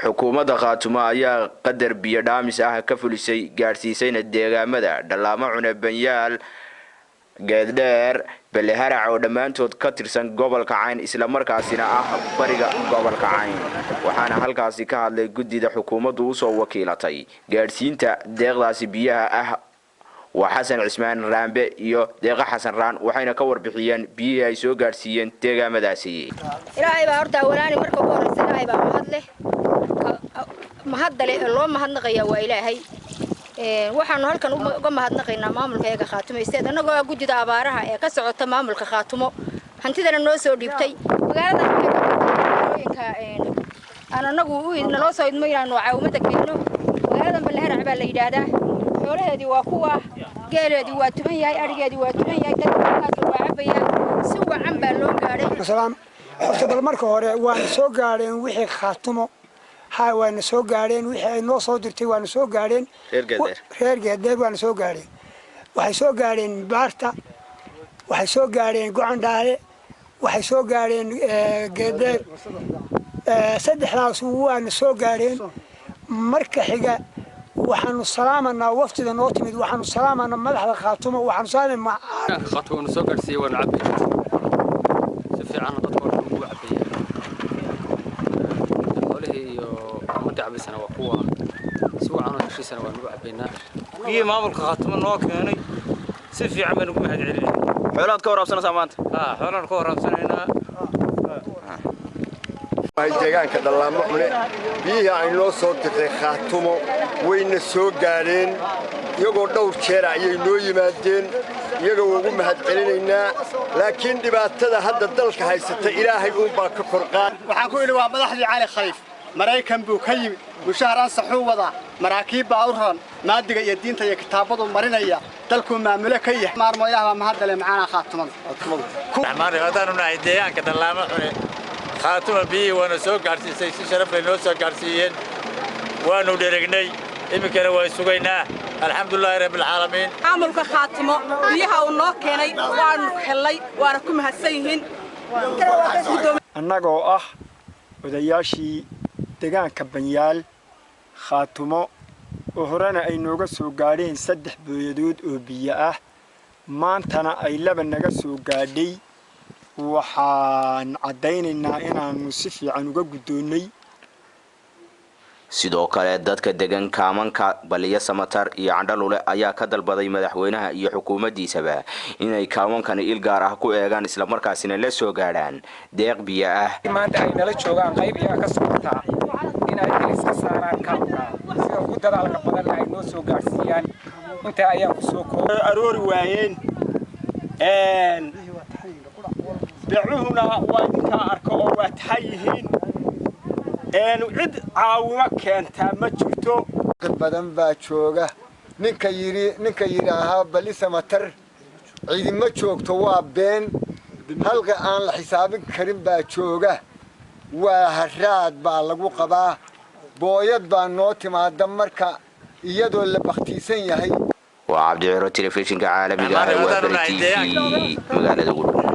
Xukuumadda Khaatumo ayaa qadar biyo dhaamis ah ka fulisay, gaadhsiisayna deegaamada Dhallaamo Cune, Banyaal, Geeddheer, Baliharac oo dhammaantood ka tirsan gobolka Cayn, islamarkaasina ah bariga gobolka Cayn. Waxaana halkaasi ka hadlay guddida xukuumaddu usoo wakiilatay gaadhsiinta deeqdaasi biyaha ah, waa Xasan Cismaan Raambe iyo Deeqa Xasan Raan, waxayna ka warbixiyeen biyihii ay soo gaadhsiiyeen deegaamadaasi. Ilaahay baa horta walaani marka ugu horreysa, Ilaahay baa mahad leh. Mahadda leh ee loo mahadnaqayaa waa Ilaahay. Waxaanu halkan uga mahadnaqaynaa maamulka eega Khaatumo State, annagoo ah guddida abaaraha ee ka socota maamulka Khaatumo, hantidana noo soo dhiibtay. Magaaladan waxay aan annagu naloo soo idmo inaanu caawimada keenno. Magaaladan Balaharac baa la yidhaahdaa. Xoolaheedii waa kuwa, geeleedii waa tuban yahay, adhigeedii waa tuban yahay, dadkaas waa cabayaa. Si wacan baa loo gaadhay. Salaam. Horta bal marka hore waana soo gaadheen wixii Khaatumo ha, waana soo gaadheen wixii ay noo soo dirtay, waana soo gaadheen. Reer Geedeer waana soo gaadheen. Waxay soo gaadheen Baarta, waxay soo gaadheen Gocandhaale, waxay soo gaadheen Geedeer. Saddexdaas waana soo gaadheen. Marka xiga waxaanu salaamanaa waftida noo timid, waxaanu salaamanaa madaxda Khaatumo, waxaanu salaamanaa. Khaatumo na soo gaadhsiiyey, waanu cabaya si fiicanna, dadka oo dhan ugu cabaya. Xoolihii iyo ummadda cabaysana waa kuwa si wacan oo heshiisana waanu ugu cabaynaa. Biyihii maamulka Khaatumo noo keenay si fiican baan ugu mahad celinay. Xoolaad ka waraabsanaysaa maanta? Haa, xoolaan ka waraabsanaynaa. Deegaanka Dhallaamo Cune biyihii ay noo soo dirtay Khaatumo wayna soo gaadheen. Iyagoo dhowr jeera ayay noo yimaadeen, iyaga ugu mahad celinaynaa, laakiin dhibaatada hadda dalka haysata Ilaahay uunbaa ka korqaad. Waxaan ku idhi waa madaxdii Cali Khaliif, Maraykan buu ka yimid, mushahar ansaxuu wadaa, maraakiib baa u roon, maadiga iyo diinta iyo kitaabaduu marinaya, dalkuu maamulo ka yahay. Maarmo Ilaah baa mahadale macaanaa Khaatumada. Haddaanu nahay deegaanka Dhallaamo Cune, Khaatuma biyihii waana soo gaadhsiisay, si sharaf lay noo soo gaadhsiiyeen. Waanu dheregnay, iminkana waan sugaynaa. Alxamdulilaahi rabbilcaalamiin. Maamulka Khaatimo biyaha uu noo keenay waanu hellay, waana ku mahadsan yihiin. Annagoo ah odayaashii deegaanka Banyaal, Khaatumo oo horena ay nooga soo gaadheen 3 booyadood oo biyo ah, maantana ay 2 naga soo gaadhay, waxaan caddaynaynaa inaannu si fiican uga guddoonnay. Sidoo kale dadka degan kaamanka Baliyo Samatar iyo Candhalule ayaa ka dalbaday madaxweynaha iyo xukuumaddiisaba inay kaamankani il gaar ah ku eegaan, islamarkaasina la soo gaadhaan deeq biyo ah. Maanta ay nala joogaan qayb iyaga ka socotaa inay xil iska saaraan kaamka, sida ugu dadaalka badanna ay noo soo gaadhsiiyaan. Intaa ayaan ku soo koob. Aroori waayeen, beecuhuna waa idinkaa arka oo waa taxan yihiin. Cid caawimo keentaa ma jirto. Dad badan baa jooga. Ninka yidhi, ninka yidhaahaa Bali Samatar ciidima joogto waa been. Halka aan la xisaabin karin baa jooga. Waa haraad baa lagu qabaa. Booyad baa noo timaada marka iyadoo la baktiisan yahay. Waa Cabdiciro, telefishinka caalamiga ah ee Waaberi TV, magaalada Gudhur.